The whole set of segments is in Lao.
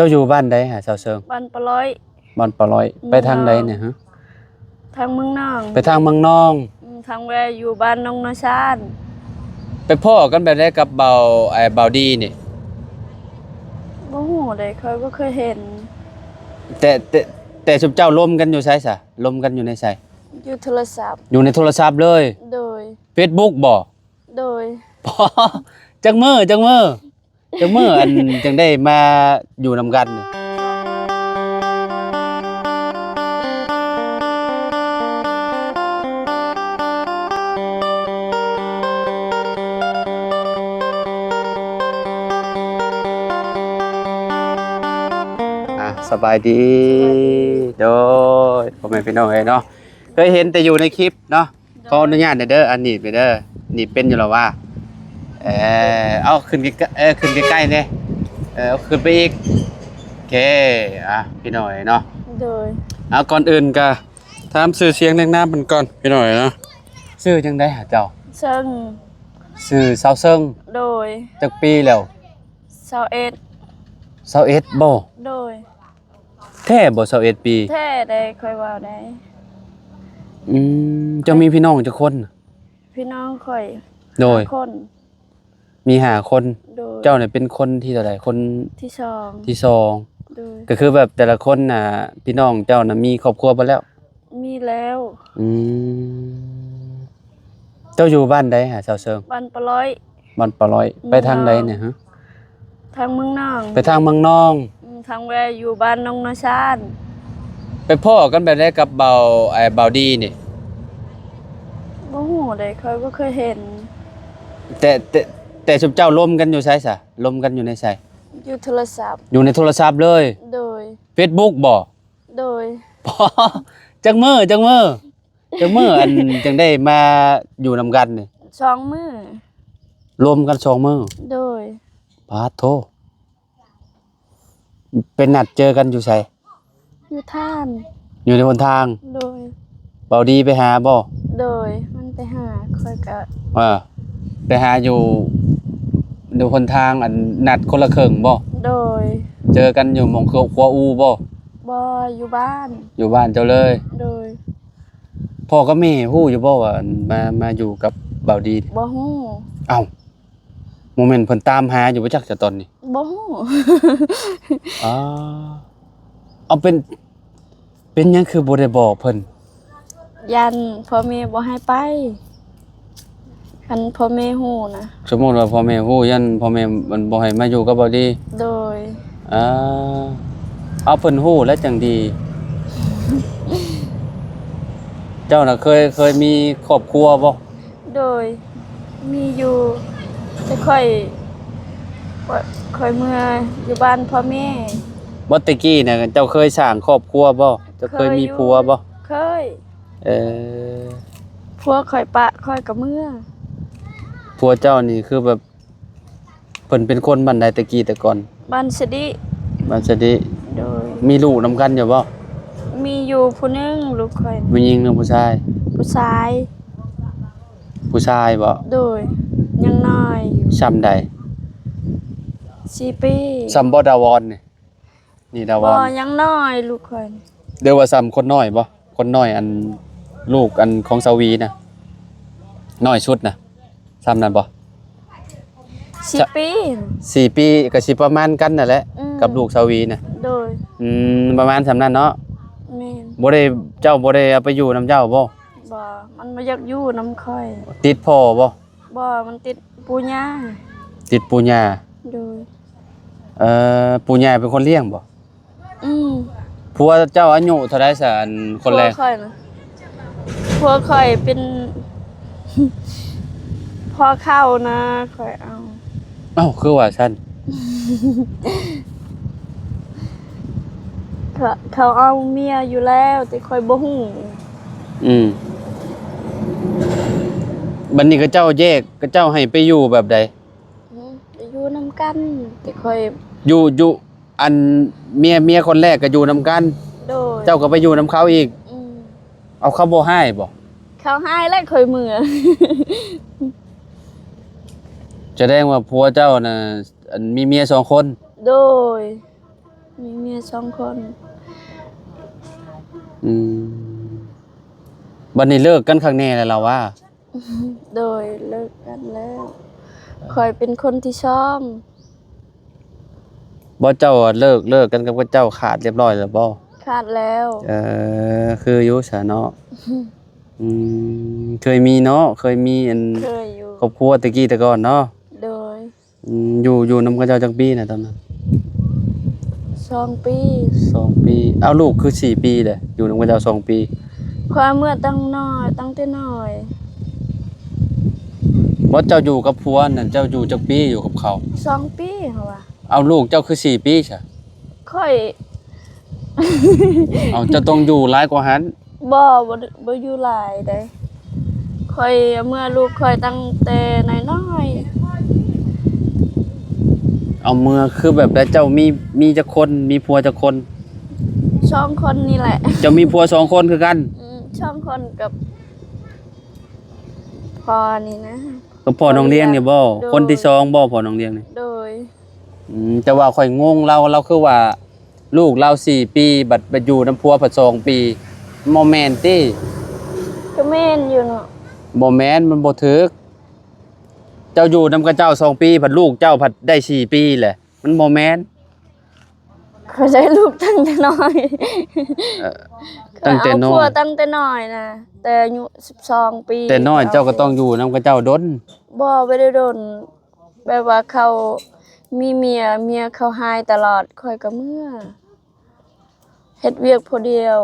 ຈົ້າຢູ່ບ້ານໃດຫາ ສາວເຊິ່ງ? ບ້ານປະຫຼອຍ. ບ້ານປະຫຼອຍ. ເມືອງນອງ. ໄປທາງໃດນີ້ຫະ? ທາງເມືອງນອງ. ໄປທາງເມືອງນອງ. ອືມ ທາງແວ່ຢູ່ບ້ານໜອງນາຊານ. ໄປພໍ້ກັນແບບໃດກັບເບົາ ໄອ້ເບົາດີນີ້? ບໍ່ຮູ້ເດ້ ຂ້ອຍບໍ່ເຄີຍເຫັນ. ແຕ່ ແຕ່ ແຕ່ຊຸມເຈົ້າລົມກັນຢູ່ໃສຊະ? ລົມກັນຢູ່ໃນໃສ? ຢູ່ໂທລະສັບ. ຢູ່ໃນໂທລະສັບເລີຍ? ໂດຍ. ເຟສບຸກບໍ່? ໂດຍ. ຈັກມື້ ຈັກມື້? ຈັກມື້ ອັນ ຈັ່ງໄດ້ມາຢູ່ນຳກັນນີ້? ອ່ະ ສະບາຍດີ. ສະບາຍດີ. ໂດຍ ພໍ່ແມ່ພີ່ນ້ອງເອີຍເນາະ ເຄີຍເຫັນແຕ່ຢູ່ໃນຄລິບເນາະ. ໂດຍ. ຂໍອະນຸຍາດແດ່ເດີ ອັນໜີບເດີ ໜີບເປັນຢູ່ແລ້ວຫວາ? ເອີ ເອົາຂຶ້ນໃກ້ໆ ເອີ ຂຶ້ນໃກ້ໆແດ່ ເອີ ເອົາຂຶ້ນໄປອີກ. ໂອເຄ ອ່ະ ພີ່ນ້ອງເນາະ. ໂດຍ. ເອົາ ກ່ອນອື່ນກະຖາມຊື່ສຽງຮຽງນາມເພິ່ນກ່ອນ ພີ່ນ້ອງເນາະ. ຊື່ຈັ່ງໃດຫາເຈົ້າ? ເຊິ່ງ. ຊື່ສາວເຊິ່ງ. ໂດຍ. ຈັກປີແລ້ວ? ຊາວເອັດ. ຊາວເອັດບໍ່? ໂດຍ. ແທ້ບໍ່ ຊາວເອັດປີ? ແທ້ໃດ ຂ້ອຍເວົ້າໄດ້. ອືມ ເຈົ້າມີພີ່ນ້ອງຈັກຄົນ? ພີ່ນ້ອງຂ້ອຍ ໂດຍ ຫ້າຄົນ. ມີຫ້າຄົນ. ໂດຍ. ເຈົ້ານີ້ເປັນຄົນທີເທົ່າໃດ? ຄົນທີສອງ. ທີສອງ. ໂດຍ. ກໍຄືແບບແຕ່ລະຄົນນະ ພີ່ນ້ອງເຈົ້ານະມີຄອບຄົວເບິດແລ້ວ? ມີແລ້ວ. ອືມ ເຈົ້າຢູ່ບ້ານໃດຫາ ສາວເຊິ່ງ? ບ້ານປະຫຼອຍ. ບ້ານປະຫຼອຍ. ເມືອງນອງ. ໄປທາງໃດນີ້ຫະ? ທາງເມືອງນອງ. ໄປທາງເມືອງນອງ. ອືມ ທາງແວ່ຢູ່ບ້ານໜອງນາຊານ. ໄປພໍ້ກັນແບບໃດກັບເບົາ ໄອ້ເບົາດີນີ້? ບໍ່ຮູ້ເດ້ ຂ້ອຍບໍ່ເຄີຍເຫັນ. ແຕ່ ແຕ່ ແຕ່ຊຸມເຈົ້າລົມກັນຢູ່ໃສຊະ? ລົມກັນຢູ່ໃນໃສ? ຢູ່ໂທລະສັບ. ຢູ່ໃນໂທລະສັບເລີຍ? ໂດຍ. ເຟສບຸກບໍ່? ໂດຍ. ຈັກມື້ ຈັກມື້? ຈັກມື້ ອັນ ຈັ່ງໄດ້ມາຢູ່ນຳກັນນີ້? ສອງມື້. ລວມກັນສອງມື້? ໂດຍ. ປາດໂທ ໄປນັດເຈີກັນຢູ່ໃສ? ຢູ່ທາງ. ຢູ່ໃນຫົນທາງ? ໂດຍ. ເບົາດີໄປຫາບໍ່? ໂດຍ. ມັນໄປຫາ ຂ້ອຍກະ ເອີ ໄປຫາຢູ່ ຢູ່ຫົນທາງ ອັນ ນັດຄົນລະເຄິ່ງບໍ່? ໂດຍ. ເຈີກັນຢູ່ໝ່ອງຂົວ ຂົວອູບໍ່? ບໍ່ ຢູ່ບ້ານ. ຢູ່ບ້ານເຈົ້າເລີຍ? ໂດຍ. ພໍ່ກັບແມ່ຮູ້ຢູ່ບໍ່ວ່າ ອັນ ມາ ມາຢູ່ກັບເບົາດີ? ບໍ່ຮູ້. ເອົ້າ ບໍ່ແມ່ນເພິ່ນຕາມຫາຢູ່ບໍ່ຈັກຈະຕອນນີ້? ບໍ່ຮູ້. ອາ ເອົາ ເປັນ ເປັນຫຍັງຄືບໍ່ໄດ້ບອກເພິ່ນ? ຢ້ານພໍ່ແມ່ບໍ່ໃຫ້ໄປ. ຄັນພໍ່ແມ່ຮູ້ນະ. ສົມມຸດວ່າພໍ່ແມ່ຮູ້ ຢ້ານພໍ່ແມ່ມັນບໍ່ໃຫ້ມາຢູ່ກັບເບົາດີ? ໂດຍ. ອາ ເອົາ ເພິ່ນຮູ້ແລ້ວຈັ່ງດີ. ເຈົ້ານະເຄີຍ ເຄີຍມີຄອບຄົວບໍ່? ໂດຍ. ມີຢູ່ ແຕ່ຂ້ອຍ ຂ້ອຍເມືອຢູ່ບ້ານພໍ່ແມ່. ບໍ່ ແຕ່ກີ້ນະ ເຈົ້າເຄີຍສ້າງຄອບຄົວບໍ່? ເຈົ້າເຄີຍມີຜົວບໍ່? ເຄີຍ. ເອີ ຜົວຂ້ອຍປະຂ້ອຍກໍເມືອ. ຜົວເຈົ້ານີ້ຄືແບບ ເພິ່ນເປັນຄົນບ້ານໃດແຕ່ກີ້ແຕ່ກ່ອນ? ບ້ານສະດິ. ບ້ານສະດິ. ໂດຍ. ມີລູກນຳກັນຢູ່ບໍ່? ມີຢູ່ຜູ້ໜຶ່ງ ລູກຂ້ອຍ. ຜູ້ຍິງຫຼືຜູ້ຊາຍ? ຜູ້ຊາຍ. ຜູ້ຊາຍບໍ່? ໂດຍ. ຍັງນ້ອຍຢູ່. ຊ່ຳໃດ? ສີ່ປີ. ຊ່ຳບໍ່ ດາວອນນີ້? ນີ້ດາວອນ. ບໍ່ ຍັງນ້ອຍລູກຂ້ອຍ. ຫຼືວ່າຊ່ຳຄົນນ້ອຍບໍ່? ຄົນນ້ອຍ ອັນ ລູກ ອັນ ຂອງສາວວີນະ ນ້ອຍສຸດນະ ຊ່ຳນັ້ນບໍ່? ສີ່ປີ. ສີ່ປີ ກໍຊິປະມານກັນນັ້ນແຫຼະ ອືມ ກັບລູກສາວວີນະ. ໂດຍ. ອືມ ປະມານຊ່ຳນັ້ນເນາະ. ແມ່ນ. ບໍ່ໄດ້ ເຈົ້າບໍ່ໄດ້ເອົາໄປຢູ່ນຳເຈົ້າບໍ່? ບໍ່ ມັນບໍ່ຢາກຢູ່ນຳຂ້ອຍ. ຕິດພໍ່ບໍ່? ບໍ່ ມັນຕິດປູ່ຍ່າ. ຕິດປູ່ຍ່າ. ໂດຍ. ເອີ ປູ່ຍ່າເປັນຄົນລ້ຽງບໍ່? ອືມ. ຜົວເຈົ້າອາຍຸເທົ່າໃດຊະ ອັນ ຄົນແລກ? ຜົວຂ້ອຍນະ ຜົວຂ້ອຍເປັນພໍ່ເຖົ້ານະ ຂ້ອຍເອົາ. ເອົ້າ ຄືວ່າຊັ້ນ? ເຂົາ ເຂົາເອົາເມຍຢູ່ແລ້ວ ແຕ່ຂ້ອຍບໍ່ຮູ້. ອືມ. ບັດນີ້ເຂົາເຈົ້າແຍກ ເຂົາເຈົ້າໃຫ້ໄປຢູ່ແບບໃດ? ອືມ ໄປຢູ່ນຳກັນ ແຕ່ຂ້ອຍ ຢູ່ ຢູ່ ອັນ ເມຍ ເມຍຄົນແລກກໍຢູ່ນຳກັນ? ໂດຍ. ເຈົ້າກໍໄປຢູ່ນຳເຂົາອີກ? ອືມ. ເອົາ ເຂົາບໍ່ຮ້າຍບໍ່? ເຂົາຮ້າຍແລ້ວຂ້ອຍເມືອ. ສະແດງວ່າຜົວເຈົ້ານະ ອັນ ມີເມຍສອງຄົນ? ໂດຍ. ມີເມຍສອງຄົນ. ອືມ ບັດນີ້ເລີກກັນຄັກແນ່ແລ້ວລາວວ່າ? ໂດຍ ເລີກກັນແລ້ວ. ຂ້ອຍເປັນຄົນທີສອງ. ບໍ່ ເຈົ້າເລີກ ເລີກກັນກັບເຂົາເຈົ້າຂາດຮຽບຮ້ອຍແລ້ວບໍ່? ຂາດແລ້ວ. ເອີ ຄືຢູ່ຊະເນາະ. ອືມ ເຄີຍມີເນາະ ເຄີຍມີອັນ ເຄີຍຢູ່ ຄອບຄົວແຕ່ກີ້ແຕ່ກ່ອນເນາະ. ໂດຍ. ອືມ ຢູ່ ຢູ່ນຳເຂົາເຈົ້າຈັກປີນະຕອນນັ້ນ? ສອງປີ. ສອງປີ. ເອົາ ລູກຄືສີ່ປີແຫຼະ ຢູ່ນຳເຂົາເຈົ້າສອງປີ? ຂ້ອຍເມືອຕັ້ງນ້ອຍ ຕັ້ງແຕ່ນ້ອຍ. ບໍ່ ເຈົ້າຢູ່ກັບຜົວນັ້ນ ເຈົ້າຢູ່ຈັກປີ ຢູ່ກັບເຂົາ? ສອງປີ ເຂົາວ່າ. ເອົາ ລູກເຈົ້າຄືສີ່ປີຊະ? ຂ້ອຍ ເອົາ ເຈົ້າຕ້ອງຢູ່ຫຼາຍກວ່າຫັ້ນ. ບໍ່ ບໍ່ ບໍ່ຢູ່ຫຼາຍໃດ. ຂ້ອຍເອົາເມືອລູກຂ້ອຍຕັ້ງແຕ່ນ້ອຍໆ. ເອົາເມືອຄືແບບໃດ? ເຈົ້າມີ ມີຈັກຄົນ? ມີຜົວຈັກຄົນ? ສອງຄົນນີ້ແຫຼະ. ເຈົ້າມີຜົວສອງຄົນຄືກັນ? ອືມ ສອງຄົນກັບພໍ່ນີ້ນະ. ກັບພໍ່ນ້ອງລ້ຽງນີ້ບໍ່? ໂດຍ. ຄົນທີສອງບໍ່ ພໍ່ນ້ອງລ້ຽງນີ້? ໂດຍ. ອືມ ແຕ່ວ່າຂ້ອຍງົງລາວ ລາວຄືວ່າລູກລາວສີ່ປີ ບັດ ບັດຢູ່ນຳຜົວພັດສອງປີ ບໍ່ແມ່ນຕິ? ກໍແມ່ນຢູ່ເນາະ. ບໍ່ແມ່ນ ມັນບໍ່ຖືກ. ເຈົ້າຢູ່ນຳເຂົາເຈົ້າສອງປີ ພັດລູກເຈົ້າພັດໄດ້ສີ່ປີແຫຼະ ມັນບໍ່ແມ່ນ. ຂ້ອຍໄດ້ລູກຕັ້ງແຕ່ນ້ອຍ. ເອີ ຕັ້ງແຕ່ນ້ອຍ ເອົາຜົວຕັ້ງແຕ່ນ້ອຍນະ ແຕ່ອາຍຸສິບສອງປີ. ແຕ່ນ້ອຍເຈົ້າກໍຕ້ອງຢູ່ນຳເຂົາເຈົ້າດົນ. ບໍ່ ບໍ່ໄດ້ດົນ. ແບບວ່າເຂົາມີເມຍ ເມຍເຂົາຫາຍຕະຫຼອດ ຂ້ອຍກໍເມືອເຮັດວຽກຜູ້ດຽວ.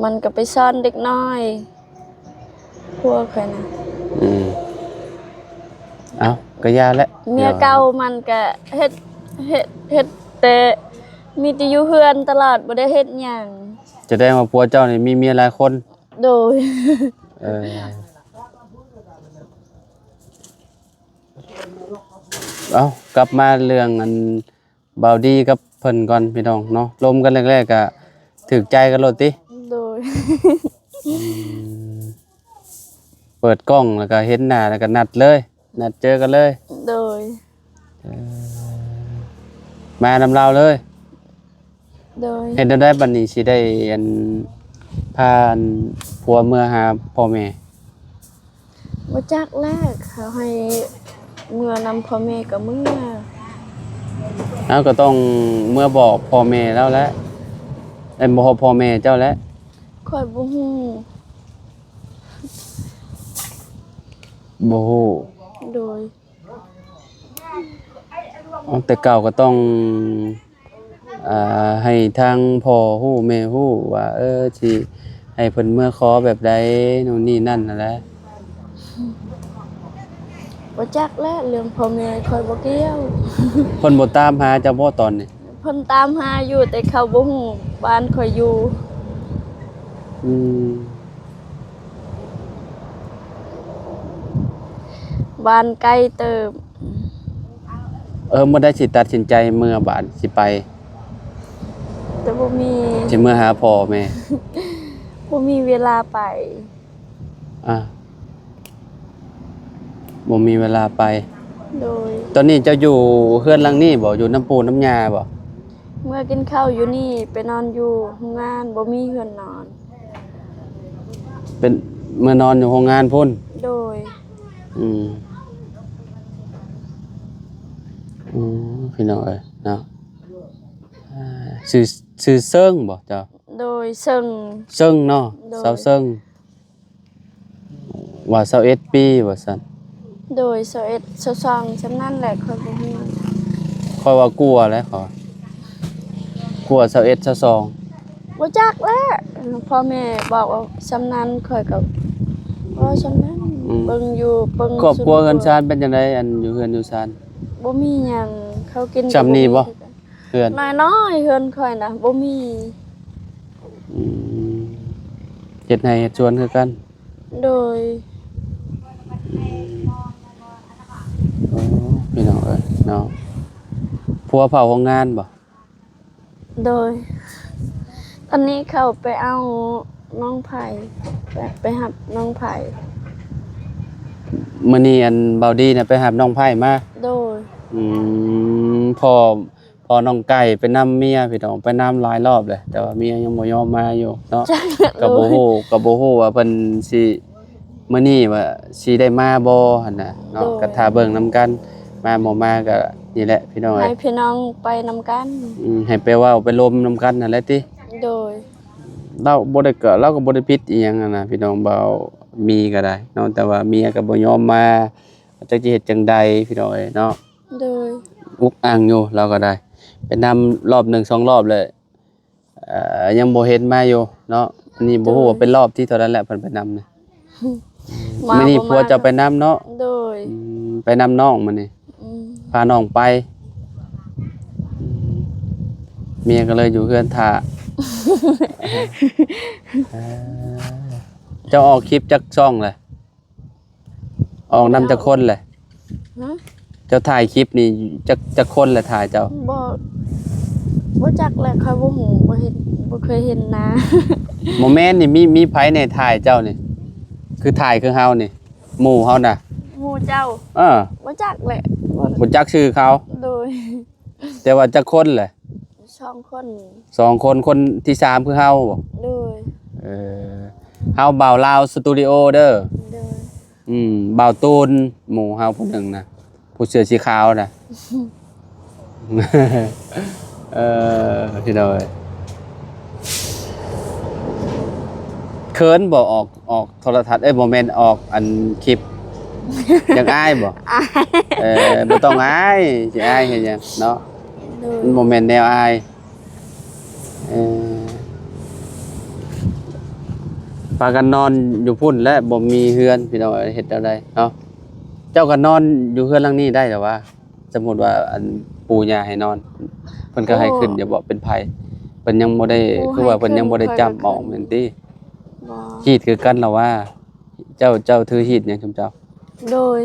ມັນກໍໄປສອນເດັກນ້ອຍ ຜົວຂ້ອຍນະ. ອືມ ເອົ້າ ກໍຢ່າແຫຼະ ເມຍເກົ່າມັນກໍເຮັດ ເຮັດ ເຮັດແຕ່ ມີແຕ່ຢູ່ເຮືອນຕະຫຼອດ ບໍ່ໄດ້ເຮັດຫຍັງ. ສະແດງວ່າຜົວເຈົ້ານີ້ມີເມຍຫຼາຍຄົນ. ໂດຍ. ເອີ ເອົ້າ ກັບມາເລື່ອງອັນ ບ່າວດີກັບເພິ່ນກ່ອນພີ່ນ້ອງເນາະ. ລົມກັນແລກໆ ກະຖືກໃຈກັນໂລດຕິ? ໂດຍ. ອືມ ເປີດກ້ອງແລ້ວກະເຫັນໜ້າແລ້ວກະນັດເລີຍ ນັດເຈີກັນເລີຍ? ໂດຍ. ເອີ ມານຳລາວເລີຍ? ໂດຍ. ເຮັດແນວໃດບັດນີ້ຊິໄດ້ອັນ ພາອັນຜົວເມືອຫາພໍ່ແມ່? ບໍ່ຈັກແຫຼະ ເຂົາໃຫ້ເມືອນຳພໍ່ແມ່ກໍເມືອ. ເຮົາກໍຕ້ອງເມືອບອກພໍ່ແມ່ລາວແຫຼະ ເອີ້ນ ບອກພໍ່ແມ່ເຈົ້າແຫຼະ. ຂ້ອຍບໍ່ຮູ້. ບໍ່ຮູ້. ໂດຍ. ເອົາ ແຕ່ເກົ່າກໍຕ້ອງ ອ່າ ໃຫ້ທາງພໍ່ຮູ້ແມ່ຮູ້ວ່າ ເອີ ຊິໃຫ້ເພິ່ນເມືອຂໍແບບໃດ ໂນ່ນນີ້ນັ້ນຫັ້ນແຫຼະ. ບໍ່ຈັກແຫຼະ ເລື່ອງພໍ່ແມ່ຂ້ອຍບໍ່ກ່ຽວ. ເພິ່ນບໍ່ຕາມຫາເຈົ້າບໍ່ຕອນນີ້? ເພິ່ນຕາມຫາຢູ່ ແຕ່ເຂົາບໍ່ຮູ້ບ້ານຂ້ອຍຢູ່. ອືມ. ບ້ານໄກເຕີບ. ເອີ ມື້ໃດຊິຕັດສິນໃຈເມືອບາດ ຊິໄປ? ແຕ່ບໍ່ມີ ຊິເມືອຫາພໍ່ແມ່. ບໍ່ມີເວລາໄປ. ອ່າ ບໍ່ມີເວລາໄປ. ໂດຍ. ຕອນນີ້ເຈົ້າຢູ່ເຮືອນຫຼັງນີ້ບໍ່? ຢູ່ນຳປູ່ນຳຍ່າບໍ່? ເມືອກິນເຂົ້າຢູ່ນີ້ ໄປນອນຢູ່ໂຮງງານ ບໍ່ມີເຮືອນນອນ. ເປັນ ເມືອນອນຢູ່ໂຮງງານພຸ້ນ? ໂດຍ. ອືມ ໂອ້ ພີ່ນ້ອງເອີຍເນາະ. ອ່າ ຊື່ ຊື່ເຊິ່ງບໍ່ເຈົ້າ? ໂດຍ ເຊິ່ງ. ເຊິ່ງເນາະ. ໂດຍ. ສາວເຊິ່ງ. ວ່າຊາວເອັດປີວ່າຊັ້ນ. ໂດຍ ຊາວເອັດ ຊາວສອງ ຊ່ຳນັ້ນແຫຼະ ຂ້ອຍບໍ່ຮູ້. ຂ້ອຍວ່າກວ່າແຫຼະ ຂ້ອຍກວ່າຊາວເອັດ ຊາວສອງ. ບໍ່ຈັກແຫຼະ ພໍ່ແມ່ບອກວ່າຊ່ຳນັ້ນ ຂ້ອຍກໍເວົ້າຊ່ຳນັ້ນ. ອືມ. ເບິ່ງຢູ່ ເບິ່ງຄອບຄົວເຮືອນຊານເປັນຈັ່ງໃດ ອັນຢູ່ເຮືອນຢູ່ຊານ? ບໍ່ມີຫຍັງ ເຂົາກິນ ຊ່ຳນີ້ບໍ່? ເຮືອນ ນ້ອຍໆ ເຮືອນຂ້ອຍນະ ບໍ່ມີ. ອືມ ເຮັດໄຮ່ເຮັດສວນຄືກັນ. ໂດຍ. ອືມ ໂອ້ ພີ່ນ້ອງເອີຍເນາະ. ຜົວເຝົ້າໂຮງງານບໍ່? ໂດຍ. ຕອນນີ້ເຂົາໄປເອົານ້ອງໄຜ່ ໄປ ໄປຮັບນ້ອງໄຜ່. ມື້ນີ້ອັນບ່າວດີນະໄປຮັບນ້ອງໄຜ່ມາ? ໂດຍ. ອືມ ພໍ່ ພໍ່ນ້ອງໄກ່ໄປນຳເມຍພີ່ນ້ອງ ໄປນຳຫຼາຍຮອບແລ້ວ ແຕ່ວ່າເມຍຍັງບໍ່ຍອມມາຢູ່ເນາະ. ຈັກ ກໍບໍ່ຮູ້ ໂດຍ ກໍບໍ່ຮູ້ວ່າເພິ່ນຊິ ມື້ນີ້ວ່າຊິໄດ້ມາບໍ່ຫັ້ນນະເນາະ. ໂດຍ ກໍຖ້າເບິ່ງນຳກັນ ມາບໍ່ມາກໍນີ້ແຫຼະພີ່ນ້ອງເອີຍ ໃຫ້ພີ່ນ້ອງໄປນຳກັນ. ອືມ ໃຫ້ໄປເວົ້າໄປລົມນຳກັນຫັ້ນແຫຼະຕິ. ໂດຍ ລາວບໍ່ໄດ້ ກໍ ລາວກໍບໍ່ໄດ້ຜິດອີ່ຫຍັງຫັ້ນນະພີ່ນ້ອງ ບ່າວມີກໍໄດ້ເນາະ. ແຕ່ວ່າເມຍກໍບໍ່ຍອມມາ ຈັກຊິເຮັດຈັ່ງໃດພີ່ນ້ອງເອີຍເນາະ. ໂດຍ ອຸກອັ່ງຢູ່ລາວກໍໄດ້ ໄປນຳຮອບໜຶ່ງສອງຮອບແລ້ວ ເອີ ຍັງບໍ່ເຫັນມາຢູ່ເນາະ. ອັນນີ້ບໍ່ຮູ້ວ່າເປັນຮອບທີເທົ່າໃດແລ້ວເພິ່ນໄປນຳນະ. ມາ ມື້ນີ້ຜົວເຈົ້າໄປນຳເນາະ. ໂດຍ ອືມ ໄປນຳນ້ອງມື້ນີ້. ອືມ ພານ້ອງໄປ. ອືມ ເມຍກໍເລີຍຢູ່ເຮືອນຖ້າ. ເອີ ເຈົ້າອອກຄລິບຈັກຊ່ອງແລ້ວ? ອອກນຳຈັກຄົນແຫຼະ? ຮະ? ເຈົ້າຖ່າຍຄລິບນີ້ຈັກ ຈັກຄົນແຫຼະຖ່າຍເຈົ້າ? ບໍ່ ບໍ່ຈັກແຫຼະ ຂ້ອຍບໍ່ຮູ້ ບໍ່ເຫັນ ບໍ່ເຄີຍເຫັນໜ້າ. ບໍ່ແມ່ນນີ້ ມີ ມີໃຜແດ່ຖ່າຍເຈົ້ານີ້? ຄືຖ່າຍຄືເຮົານີ້ ໝູ່ເຮົານະ. ໝູ່ເຈົ້າ? ເອີ ບໍ່ຈັກແຫຼະ ບໍ່ ບໍ່ຈັກຊື່ເຂົາ. ໂດຍ ແຕ່ວ່າຈັກຄົນແຫຼະ? ສອງຄົນ. ສອງຄົນ ຄົນທີສາມຄືເຮົາບໍ? ໂດຍ ເອີ ເຮົາບ່າວລາວສະຕູດິໂອເດີ. ໂດຍ ອືມ ບ່າວຕູນ ໝູ່ເຮົາຜູ້ໜຶ່ງນະ ຜູ້ເສື້ອສີຂາວນະ. ເອີ ພີ່ນ້ອງເອີຍ ເຂີນບໍ່ ອອກ ອອກໂທລະທັດ ເອີຍ ບໍ່ແມ່ນ ອອກອັນຄລິບ ຢາກອາຍບໍ່? ອາຍ ເອີ ບໍ່ຕ້ອງອາຍ ຊິອາຍເຮັດຫຍັງເນາະ. ໂດຍ ມັນບໍ່ແມ່ນແນວອາຍ. ເອີ ພາກັນນອນຢູ່ພຸ້ນແຫຼະ ບໍ່ມີເຮືອນ ພີ່ນ້ອງເອີຍ ເຮັດແນວໃດເນາະ? ເຈົ້າກໍນອນຢູ່ເຮືອນຫຼັງນີ້ໄດ້ແລ້ວຫວາ? ສົມມຸດວ່າ ອັນ ປູ່ຍ່າໃຫ້ນອນ ເພິ່ນກໍໃຫ້ຂຶ້ນຢູ່ບໍ? ໂອ້ ເປັນໄຜ? ເພິ່ນຍັງບໍ່ໄດ້ ຄືວ່າເພິ່ນຍັງບໍ່ໄດ້ຈ້ຳອອກແມ່ນຕິ? ບໍ່ ຮີດຄືກັນລະຫວາ? ເຈົ້າ ເຈົ້າຖືຮີດຫຍັງຊຸມເຈົ້າ? ໂດຍ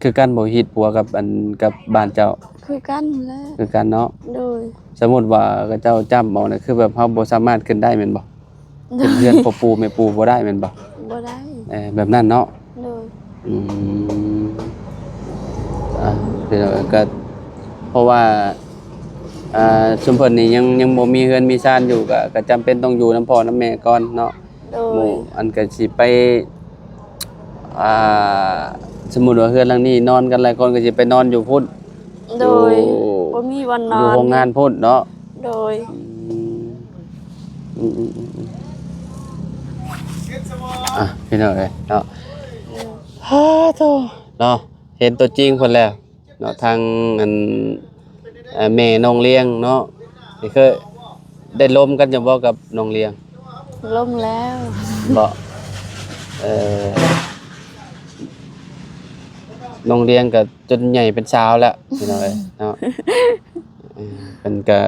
ຄືກັນບໍ່? ຮີດປົວກັບ ອັນ ກັບບ້ານເຈົ້າ? ຄືກັນແຫຼະ ຄືກັນເນາະ. ໂດຍ ສົມມຸດວ່າເຂົາເຈົ້າຈ້ຳເອົານະ ຄືແບບເຮົາບໍ່ສາມາດຂຶ້ນໄດ້ແມ່ນບໍ່? ໂດຍ ຂຶ້ນເຮືອນພໍ່ປູ່ແມ່ປູ່ບໍ່ໄດ້ແມ່ນບໍ່? ບໍ່ໄດ້ ເອີ ແບບນັ້ນເນາະ. ໂດຍ ອືມ ອ່າ ເປັນ ກໍ ເພາະວ່າ ອ່າ ຊຸມເພິ່ນນີ້ຍັງ ຍັງບໍ່ມີເຮືອນມີຊານຢູ່ ກໍ ກໍຈຳເປັນຕ້ອງຢູ່ນຳພໍ່ນຳແມ່ກ່ອນເນາະ. ໂດຍ ໝູ່ອັນກໍຊິໄປ ອ່າ ສົມມຸດວ່າເຮືອນຫຼັງນີ້ນອນກັນຫຼາຍຄົນ ກໍຊິໄປນອນຢູ່ພຸ້ນ. ໂດຍ ຢູ່ ບໍ່ມີບ່ອນນອນ ຢູ່ໂຮງງານພຸ້ນເນາະ. ໂດຍ ອືມ ອືມ ອືມ ອືມ ອ່ະ ພີ່ນ້ອງເອີຍເນາະ. ໂດຍ ຮາໂທ ເນາະ ເຫັນຕົວຈິງເພິ່ນແລ້ວ ເນາະ ທາງອັນ ເອີ ແມ່ນ້ອງລ້ຽງເນາະ ນີ້ຄືໄດ້ລົມກັນຢູ່ບໍ່ກັບນ້ອງລ້ຽງ? ລົມແລ້ວ ບໍ່ ເອີ ນ້ອງລ້ຽງກໍຈົນໃຫຍ່ເປັນສາວແລ້ວ ພີ່ນ້ອງເອີຍເນາະ. ເອີ ເພິ່ນກໍ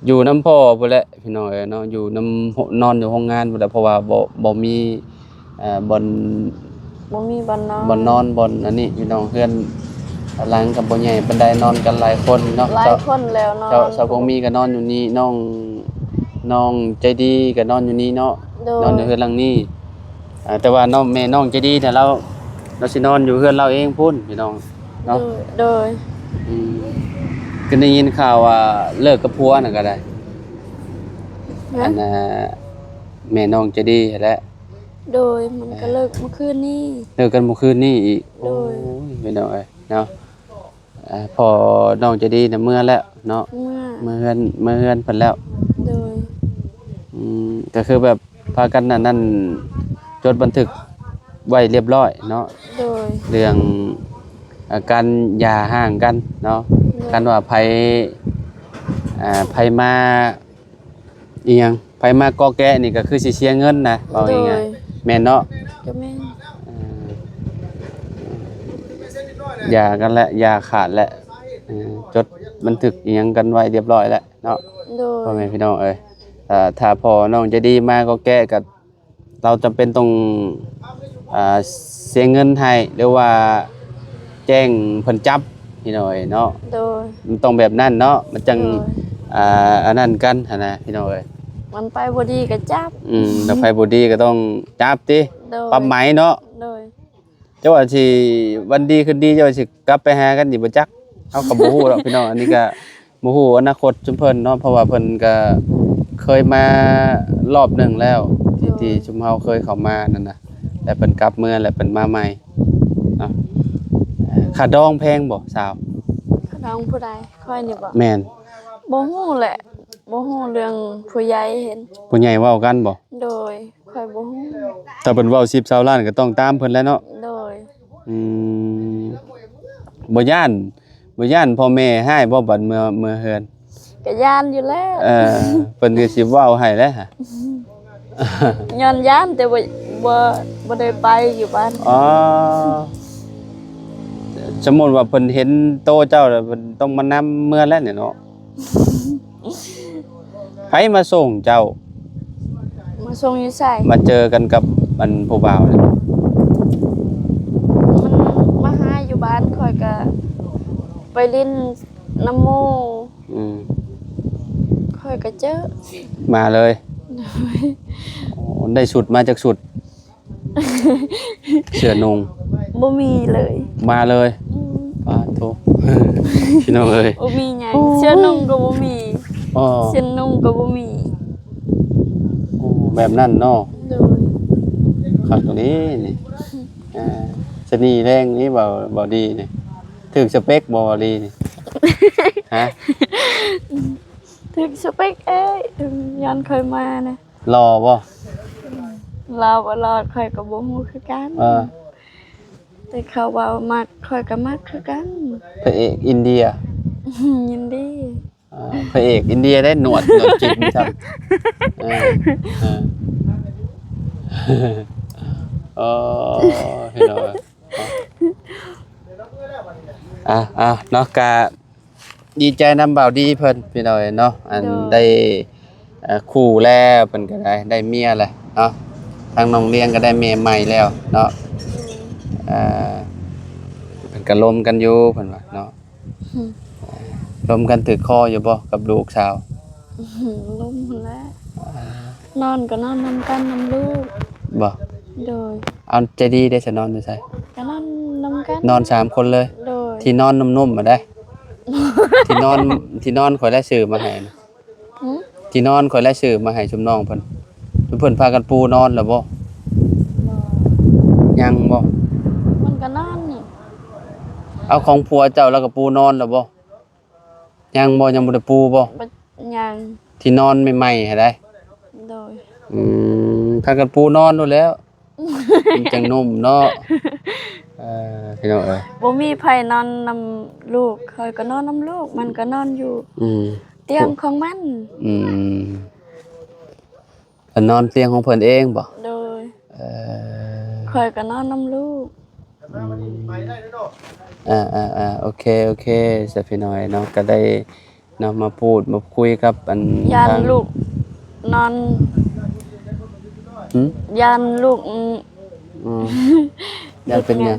ຢູ່ນຳພໍ່ພຸ້ນແຫຼະພີ່ນ້ອງເອີຍເນາະ ຢູ່ນຳ ນອນຢູ່ໂຮງງານພຸ້ນແຫຼະ ເພາະວ່າບໍ່ ບໍ່ມີ ເອີ ບ່ອນ ບໍ່ມີບ່ອນນອນ ບ່ອນນອນ ບ່ອນອັນນີ້ພີ່ນ້ອງ. ເຮືອນຫຼັງກໍບໍ່ໃຫຍ່ປານໃດ ນອນກັນຫຼາຍຄົນເນາະ. ຫຼາຍຄົນແລ້ວເນາະ ສາວ ສາວພວງມີກໍນອນຢູ່ນີ້ ນ້ອງ ນ້ອງໃຈດີກໍນອນຢູ່ນີ້ເນາະ. ໂດຍ ນອນຢູ່ເຮືອນຫຼັງນີ້. ອ່າ ແຕ່ວ່ານ້ອງ ແມ່ນ້ອງໃຈດີນະ ລາວ ລາວຊິນອນຢູ່ເຮືອນລາວເອງພຸ້ນພີ່ນ້ອງເນາະ. ໂດຍ ໂດຍ ອືມ ຄືໄດ້ຍິນຂ່າວວ່າເລີກກັບຜົວນະກໍໄດ້ ຮະ? ອັນນ່າ ແມ່ນ້ອງໃຈດີຫັ້ນແຫຼະ. ໂດຍ ມັນກໍເລີກມື້ຄືນນີ້ ເລີກກັນມື້ຄືນນີ້ອີກ. ໂດຍ ໂອ້ຍ ພີ່ນ້ອງເອີຍເນາະ. ອ່າ ພໍ່ນ້ອງໃຈດີນະເມືອແລ້ວເນາະ ເມືອ ເມືອເຮືອນ ເມືອເຮືອນເພິ່ນແລ້ວ. ໂດຍ ອືມ ກໍຄືແບບພາກັນອັນນັ້ນ ຈົດບັນທຶກໄວ້ລຽບຮ້ອຍເນາະ. ໂດຍ ເລື່ອງ ອ່າ ການຢ່າຮ້າງກັນເນາະ. ໂດຍ ຄັນວ່າໃຜ ອ່າ ໃຜມາ ອີ່ຫຍັງ ໃຜມາເກາະແກະນີ້ກໍຄືຊິເສຍເງິນນະ ເວົ້າງ່າຍໆ. ໂດຍ ແມ່ນເນາະ? ກໍແມ່ນ ເອີ ຢ່າກັນແຫຼະ ຢ່າຂາດແຫຼະ. ເອີ ຈົດບັນທຶກອີ່ຫຍັງກັນໄວ້ລຽບຮ້ອຍແລ້ວເນາະ. ໂດຍ ພໍ່ແມ່ພີ່ນ້ອງເອີຍ ຖ້າ ຖ້າພໍ່ນ້ອງໃຈດີມາເກາະແກະກໍ ລາວຈຳເປັນຕ້ອງ ອ່າ ເສຍເງິນໃຫ້ ຫຼືວ່າແຈ້ງເພິ່ນຈັບພີ່ນ້ອງເອີຍເນາະ. ໂດຍ ມັນຕ້ອງແບບນັ້ນເນາະ ມັນຈັ່ງ ໂດຍ ອ່າ ອັນນັ້ນກັນຫັ້ນນະພີ່ນ້ອງເອີຍ. ມັນໄປບໍ່ດີກໍຈັບ. ອືມ ຖ້າໄປບໍ່ດີກໍຕ້ອງຈັບຕິ. ໂດຍ ປັບໃໝເນາະ. ໂດຍ ເຈົ້າວ່າຊິ ວັນດີຄືນດີ ເຈົ້າວ່າຊິກັບໄປຫາກັນອີກບໍ່ຈັກ. ເຮົາກໍບໍ່ຮູ້ດອກພີ່ນ້ອງ ອັນນີ້ກໍບໍ່ຮູ້ອະນາຄົດຊຸມເພິ່ນເນາະ ເພາະວ່າເພິ່ນກໍເຄີຍມາລອບໜຶ່ງແລ້ວ ທີ່ ໂດຍ ທີ່ຊຸມເຮົາເຄີຍເຂົ້າມານັ້ນນະ ແລ້ວເພິ່ນກັບເມືອ ແລ້ວເພິ່ນມາໃໝ່ເນາະ. ເອີ ຄ່າດອງແພງບໍ່ສາວ? ຄ່າດອງຜູ້ໃດ? ຂ້ອຍນີ້ບໍ່? ແມ່ນ. ບໍ່ຮູ້ແຫຼະ ບໍ່ຮູ້ເລື່ອງຜູ້ໃຫຍ່ເຫັນ. ຜູ້ໃຫຍ່ເວົ້າກັນບໍ່? ໂດຍ. ຂ້ອຍບໍ່ຮູ້ ຖ້າເພິ່ນເວົ້າສິບຊາວລ້ານກໍຕ້ອງຕາມເພິ່ນແຫຼະເນາະ. ໂດຍ. ອືມ ບໍ່ຢ້ານ ບໍ່ຢ້ານພໍ່ແມ່ຮ້າຍບໍ່ ບັດເມືອ ເມືອເຮືອນ? ກໍຢ້ານຢູ່ແລ້ວ. ເອີ ເພິ່ນກໍຊິເວົ້າໃຫ້ແຫຼະ ຍ້ອນຢ້ານແຕ່ບໍ່ ບໍ່ ບໍ່ໄດ້ໄປຢູ່ບ້ານ. ອໍ ສົມມຸດວ່າເພິ່ນເຫັນໂຕເຈົ້າແລ້ວ ເພິ່ນຕ້ອງມານຳເມືອແລ້ວນີ້ເນາະ. ໃຜມາສົ່ງເຈົ້າ? ມາສົ່ງຢູ່ໃສ? ມາເຈີກັນກັບອັນຜູ້ບ່າວນະ? ມັນມາຫາຢູ່ບ້ານ ຂ້ອຍກະໄປຫຼິ້ນນຳໝູ່. ອືມ ຂ້ອຍກະເຈີ ມາເລີຍ. ໂດຍ. ໂອ້ ໄດ້ຊຸດມາຈັກຊຸດ? ເສື້ອນຸ່ງ ບໍ່ມີເລີຍ ມາເລີຍ. ອືມ ປາດໂທ ພີ່ນ້ອງເອີຍ ບໍ່ມີຫຍັງ. ໂອ້ຍ ເສື້ອນຸ່ງກໍບໍ່ມີ. ອໍ ເສື້ອນຸ່ງກໍບໍ່ມີ. ໂອ້ ແບບນັ້ນເນາະ. ໂດຍ. ຄັກອີ່ຫຼີນີ້ ອ່າ ສະນີແຮງນີ້ ເວົ້າ ເວົ້າດີນີ້ ຖືກສະເປັກບໍ່ ເວົ້າດີນີ້? ຮະ? ຖືກສະເປັກເອີຍ ຍ້ອນຂ້ອຍມານະ. ຫຼໍ່ບໍ່? ຫຼໍ່ບໍ່ຫຼໍ່ ຂ້ອຍກໍບໍ່ຮູ້ຄືກັນ. ເອີ ແຕ່ເຂົາເວົ້າມັກ ຂ້ອຍກໍມັກຄືກັນ. ພະເອກອິນເດຍ. ຍິນດີ. ເອີ ພະເອກອິນເດຍໄດ້ໜວດ ໜວດຈິ້ມຊ້ຳ. ເອີ ເອີ ເອີ ພີ່ນ້ອງເອີຍ. ອ່ະ ອ່ະ ເນາະ ກະ ດີໃຈນຳບ່າວດີເພິ່ນພີ່ນ້ອງເອີຍເນາະ ອັນ ໂດຍ ໄດ້ ເອີ ຄູ່ແລ້ວ ເພິ່ນກໍໄດ້ ໄດ້ເມຍແລ້ວເນາະ ທາງນ້ອງລຽງກໍໄດ້ແມ່ໃໝ່ແລ້ວເນາະ. ໂດຍ. ເອີ ເພິ່ນກໍລົມກັນຢູ່ ເພິ່ນວ່າເນາະ. ອືມ ລົມກັນຖືກຄໍຢູ່ບໍ່ກັບລູກສາວ? ອືມ ລົມຫັ້ນແຫຼະ. ອ່າ ນອນກໍນອນນຳກັນນຳລູກ. ບໍ່? ໂດຍ. ເອົາ ໃຈດີເດ້ ຈະນອນຢູ່ໃສ? ກໍນອນນຳກັນ ນອນສາມຄົນເລີຍ. ໂດຍ. ທີ່ນອນນຸ້ມໆມາໄດ໋ ທີ່ນອນ ທີ່ນອນຂ້ອຍໄດ້ຊື້ມາໃຫ້ນະ. ຫື? ທີ່ນອນຂ້ອຍໄດ້ຊື້ມາໃຫ້ຊຸມນ້ອງເພິ່ນ. ຊຸມເພິ່ນພາກັນປູນອນແລ້ວບໍ່? ບໍ່. ຍັງບໍ່? ມັນກໍນອນນີ້. ເອົາ ຂອງຜົວເຈົ້າລາວກໍປູນອນແລ້ວບໍ່? ຍັງບໍ່? ຍັງບໍ່ໄດ້ປູບໍ່? ບໍ່ ຍັງ. ທີ່ນອນໃໝ່ໆຫັ້ນໃດ໋? ໂດຍ. ອືມ ພາກັນປູນອນໂລດແລ້ວ ມັນຈັ່ງນຸ້ມເນາະ. ເອີ ພີ່ນ້ອງເອີຍ ບໍ່ມີໃຜນອນນຳລູກ ຂ້ອຍກໍນອນນຳລູກ ມັນກໍນອນຢູ່ ອືມ ຕຽງຂອງມັນ. ອືມ ເພິ່ນນອນຕຽງຂອງເພິ່ນເອງບໍ່? ໂດຍ. ເອີ ຂ້ອຍກໍນອນນຳລູກ. ອືມ ອ່າໆໆ ໂອເຄ ໂອເຄ ຊະ ພີ່ນ້ອງເນາະ ກໍໄດ້ເນາະ ມາພູດມາຄຸຍກັບອັນ ຢ້ານ ທາງ ລູກນອນ ຫື? ຢ້ານລູກ ອືມ ອືມ ຢ້ານເປັນຫຍັງ?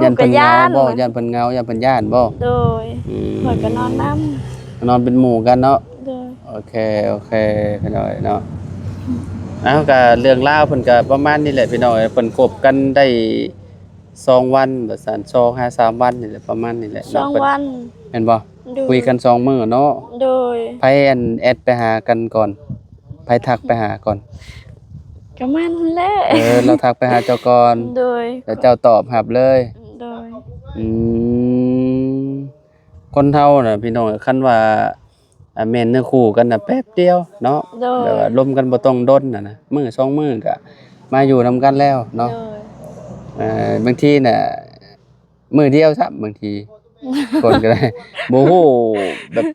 ລູກກໍຢ້ານ ຢ້ານເພິ່ນເຫງົາບໍ່? ຢ້ານເພິ່ນເຫງົາ ຢ້ານເພິ່ນຢ້ານບໍ່? ໂດຍ. ອືມ ຂ້ອຍກໍນອນນຳ ນອນເປັນໝູ່ກັນເນາະ. ໂດຍ. ໂອເຄ ໂອເຄ ພີ່ນ້ອງເນາະ. ເອົາ ກໍເລື່ອງລາວເພິ່ນກໍປະມານນີ້ແຫຼະ ພີ່ນ້ອງເອີຍ ເພິ່ນຄົບກັນໄດ້ສອງວັນ ວ່າຊັ້ນ ສອງຫາສາມວັນນີ້ແຫຼະ ປະມານນີ້ແຫຼະ ສອງວັນ ແມ່ນບໍ່? ໂດຍ. ຄຸຍກັນສອງມື້ເນາະ. ໂດຍ. ໃຜອັນແອັດໄປຫາກັນກ່ອນ? ໃຜທັກໄປຫາກ່ອນ? ກໍມັນແຫຼະ. ເອີ ລາວທັກໄປຫາເຈົ້າກ່ອນ. ໂດຍ. ແລ້ວເຈົ້າຕອບຮັບເລີຍ. ໂດຍ. ອືມ ຄົນເຮົານະ ພີ່ນ້ອງ ຄັນວ່າ ອ່າ ແມ່ນເນື້ອຄູ່ກັນນະ ແປັບດຽວເນາະ. ໂດຍ. ແບບວ່າລົມກັນບໍ່ຕ້ອງດົນນະ ນະ ມື້ສອງມື້ກະມາຢູ່ນຳກັນແລ້ວເນາະ. ໂດຍ. ເອີ ບາງທີນະ ມື້ດຽວຊ້ຳ ບາງທີ ຄົນກໍໄດ້ ບໍ່ຮູ້ ແບບ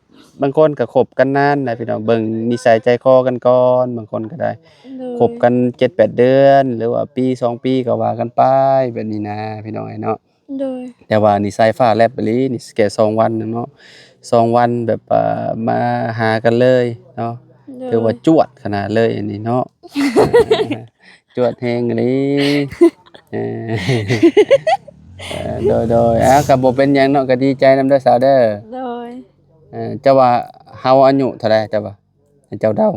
ບາງຄົນກໍຄົບກັນນານນະ ພີ່ນ້ອງ ເບິ່ງນິໄສໃຈຄໍກັນກ່ອນ ບາງຄົນກໍໄດ້. ໂດຍ. ຄົບກັນເຈັດແປດເດືອນ ຫຼືວ່າປີສອງປີກໍວ່າກັນໄປ ແບບນີ້ນະ ພີ່ນ້ອງເອີຍເນາະ. ໂດຍ. ແຕ່ວ່ານີ້ສາຍຟ້າແລັບອີ່ຫຼີນີ້ ແຄ່ສອງວັນນະເນາະ ສອງວັນແບບວ່າມາຫາກັນເລີຍເນາະ. ໂດຍ. ຖືວ່າຈວດຂະໜາດເລີຍອັນນີ້ເນາະ ຈວດແຮງອີ່ຫຼີ. ເອີ ໂດຍໆ ອ່າ ກໍບໍ່ເປັນຫຍັງເນາະ ກໍດີໃຈນຳເດີສາວເດີ. ໂດຍ. ເອີ ເຈົ້າວ່າເຮົາອາຍຸເທົ່າໃດ ເຈົ້າວ່າ ໃຫ້ເຈົ້າເດົາ.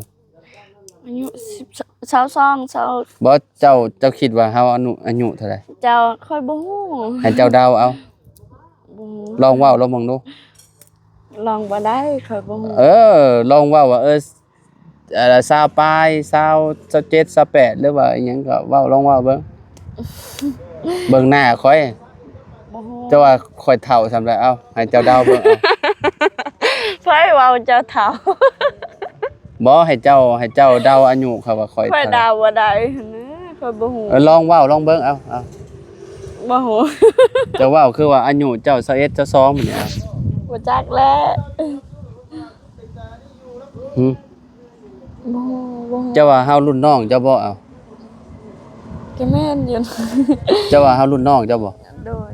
ອາຍຸສິບ ຊາວສອງ ຊາວ ບໍ່ ເຈົ້າ ເຈົ້າຄິດວ່າເຮົາອາຍຸ ອາຍຸເທົ່າໃດ? ເຈົ້າ ຂ້ອຍບໍ່ຮູ້ ໃຫ້ເຈົ້າເດົາເອົາ. ລອງເວົ້າລອງເບິ່ງດູ. ລອງບໍ່ໄດ້ ຂ້ອຍບໍ່ຮູ້. ເອີ ລອງເວົ້າວ່າ ເອີ ເອີ ຊາວປາຍ ຊາວ ຊາວເຈັດ ຊາວແປດ ຫຼືວ່າອີ່ຫຍັງກໍເວົ້າ ລອງເວົ້າເບິ່ງ. ເບິ່ງໜ້າຂ້ອຍ ບໍ່ຮູ້. ເຈົ້າວ່າຂ້ອຍເຖົ້າສ່ຳໃດ? ເອົ້າ ໃຫ້ເຈົ້າເດົາເບິ່ງ ເອົ້າ. ໃຜເວົ້າເຈົ້າເຖົ້າ? ບໍ່ ໃຫ້ເຈົ້າ ໃຫ້ເຈົ້າເດົາອາຍຸຂ້ອຍວ່າຂ້ອຍ ຂ້ອຍເທົ່າໃດ? ເດົາບໍ່ໄດ້ຫັ້ນນະ ຂ້ອຍບໍ່ຮູ້. ເອີ ລອງເວົ້າລອງເບິ່ງ ເອົ້າ ເອົ້າ. ບໍ່ຮູ້. ເຈົ້າເວົ້າຄືວ່າອາຍຸເຈົ້າຊາວເອັດ ຊາວສອງນີ້ ເອົ້າ. ບໍ່ຈັກແຫຼະ. ຫື? ບໍ່ ບໍ່ ເຈົ້າວ່າເຮົາລຸ້ນນ້ອງເຈົ້າບໍ່? ເອົ້າ ກໍແມ່ນຢູ່. ເຈົ້າວ່າເຮົາລຸ້ນນ້ອງເຈົ້າບໍ່? ໂດຍ.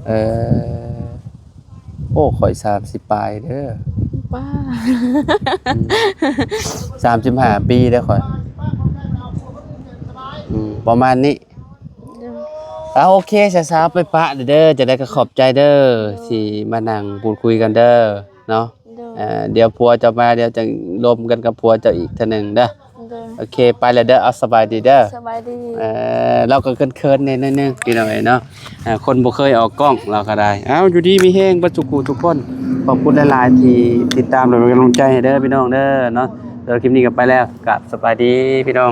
ເອີ ໂອ້ ຂ້ອຍສາມສິບປາຍເດີ. ປ້າ ອືມ ສາມສິບຫ້າປີເດີຂ້ອຍ. ອືມ ປະມານນີ້. ໂດຍ. ອ່າ ໂອເຄ ສາວໆ ໄປປະເດີ ຈັ່ງໃດກໍຂອບໃຈເດີ ໂດຍ ທີ່ມານັ່ງພູດຄຸຍກັນເດີເນາະ. ໂດຍ. ເອີ ດຽວຜົວເຈົ້າມາ ດຽວຈັ່ງລົມກັນກັບຜົວເຈົ້າອີກເທື່ອໜຶ່ງເດີ. ໂດຍ. ໂອເຄ ໄປແລ້ວເດີ ເອົາ ສະບາຍດີເດີ. ສະບາຍດີ. ເອີ ລາວກໍເຂີນໆ ແດ່ໜ້ອຍໜຶ່ງ ພີ່ນ້ອງເອີຍເນາະ. ເອີ ຄົນບໍ່ເຄີຍອອກກ້ອງ ລາວກໍໄດ້. ເອົາ ຢູ່ດີມີແຮງເບິດທຸກຜູ້ທຸກຄົນ. ຂອບຄຸນຫຼາຍໆ ທີ່ຕິດຕາມ ແລະ ເປັນກຳລັງໃຈໃຫ້ເດີ ພີ່ນ້ອງເດີເນາະ. ສຳລັບຄລິບນີ້ກໍໄປແລ້ວ ກະສະບາຍດີ ພີ່ນ້ອງ.